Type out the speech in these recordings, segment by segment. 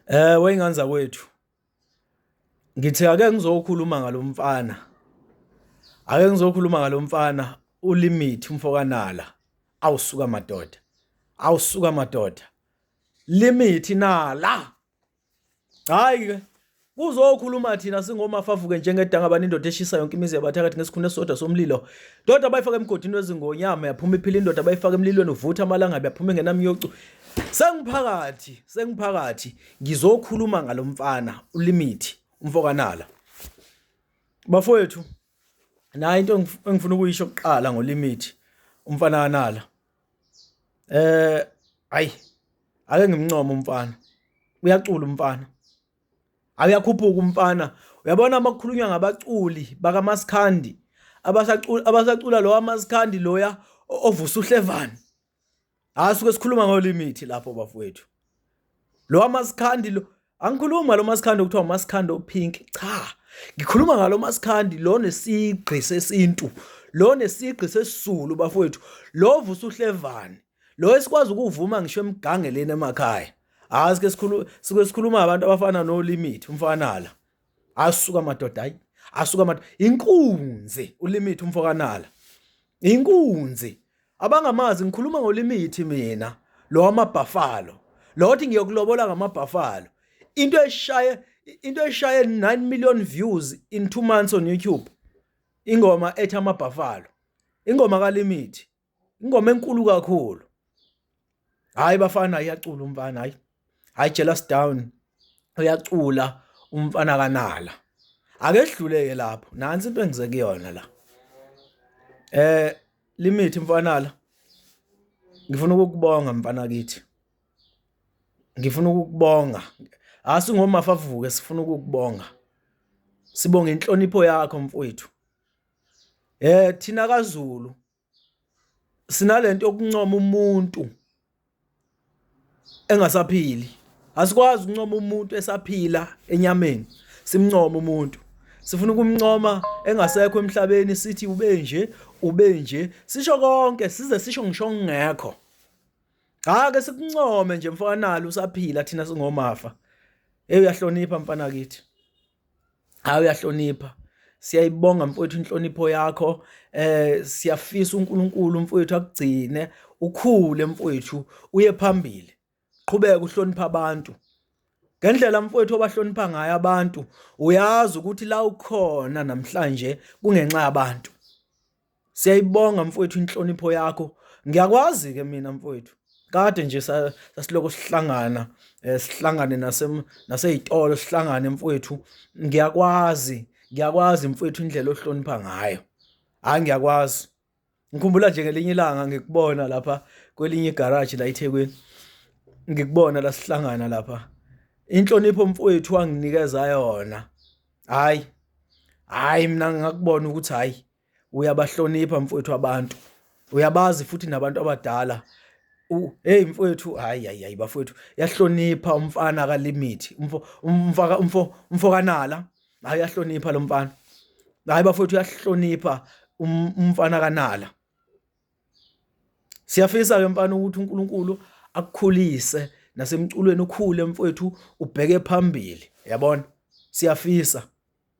Wey'ngane zakwethu, ngithi ake ngizokhuluma ngalo mfana, ake ngizokhuluma ngalo mfana uLimit umfokaNala. Awu suka madoda, awu suka madoda, Limit Nala. Hhayi-ke kuzokhuluma thina singomafavuke njengedangabani indoda eshisa yonke imizi yabathakathi ngesikhuni esisodwa somlilo. Ndoda bayifaka emgodini wezingonyama yaphuma iphila indoda bayifaka emlilweni uvutha amalangabi yaphuma engenamyocu. Sengiphakathi, sengiphakathi ngizokhuluma ngalomfana uLimit umfokaNala. Bafowethu, nayi into engifuna ukuyisho kuqala ngoLimit umfana kaNala. Hayi ake ngimncome umfana. Uyacula umfana. Uyakhuphuka umfana. Uyabona uma kukhulunywa ngabaculi bakamaskandi abasacula abasacula lo wamaskandi loya ovusa uhlevane. Hayi suke sikhuluma ngolimithi lapho bafowethu. Lo wamaskandi lo angikhulumi ngalo maskandi okuthiwa umaskandi opink cha. Ngikhuluma ngalo maskandi lo nesigqi sesintu, lo nesigqi sesizulu bafowethu, lo vusa uhlevane. Lo esikwazi ukuvuma ngisho emgangeleni emakhaya. Hayi sike sikhuluma sike sikhuluma abantu abafana no Limit umfanala. Asuka madoda hayi. Asuka madoda. Inkunzi uLimit umfokanala. Inkunzi. Abangamazi ngikhuluma ngoLimit mina lo wamabhafalo. Lo othi ngiyokulobola ngamabhafalo. Into eshaye 9 million views in 2 months on YouTube. Ingoma ethi amabhafalo. Ingoma kaLimit. Ingoma enkulu kakhulu. Hayi bafana iyacula umfana hayi. Hayi jealous down. Uyacula umfana kaNala. Ake sidluleke lapho. Nansi into engize kuyona la. Limit mfanala. Ngifuna ukukubonga mfana kithi. Ngifuna ukukubonga. Asingomafavuke sifuna ukukubonga. Sibonga inhlonipho yakho mfowethu. Thina kaZulu sinalento yokuncoma umuntu engasaphili. Asikwazi ukuncoma umuntu esaphila enyameni, simncome umuntu. Sifuna ukumncoma engasekho emhlabeni sithi ube nje, ube nje, sisho konke size sisho ngisho okungekho. Cha ke sikuncome nje mfana usaphila thina singomafa. Hey uyahlonipha mfana kithi. Hayi uyahlonipha. Siyayibonga mfowethu inhlonipho yakho. Siyafisa uNkulunkulu mfowethu akugcine ukhule mfowethu uye phambili. Qhubeka uhlonipha abantu. Ngendlela mfowethu obahlonipha ngayo abantu, uyazi ukuthi la ukhona namhlanje kungenxa yabantu. Siyayibonga mfowethu inhlonipho yakho. Ngiyakwazi ke mina mfowethu. Kade nje sasiloko sihlangana sihlangane naseyitolo sihlangane mfowethu. Ngiyakwazi, ngiyakwazi mfowethu indlela ohlonipha ngayo. Hayi ngiyakwazi. Ngikhumbula nje ngelinye ilanga ngikubona lapha kwelinye igaraji la eThekwini. Ngikubona la sihlangana lapha. Inhlonipho mfowethu wanginikeza yona. Hayi. Hayi mina ngakubona ukuthi hayi uyabahlonipha mfowethu abantu. Uyabazi futhi nabantu abadala. Hey mfowethu hayi hayi hayi bafowethu yahlonipha umfana kaLimit umfo umfaka umfo umfokanala hayi uyahlonipha lo mfana. Hayi bafowethu uyahlonipha umfana kaNala. Siyafisa ke mfana ukuthi uNkulunkulu akukhulise nasemculweni ukhule mfowethu ubheke phambili yabona. Siyafisa.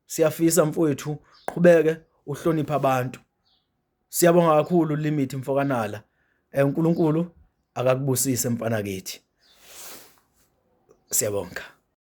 Siyafisa mfowethu qhubeke uhloniphe abantu. Siyabonga kakhulu Limit mfokanala. UNkulunkulu akakubusise mfana kithi. Siyabonga.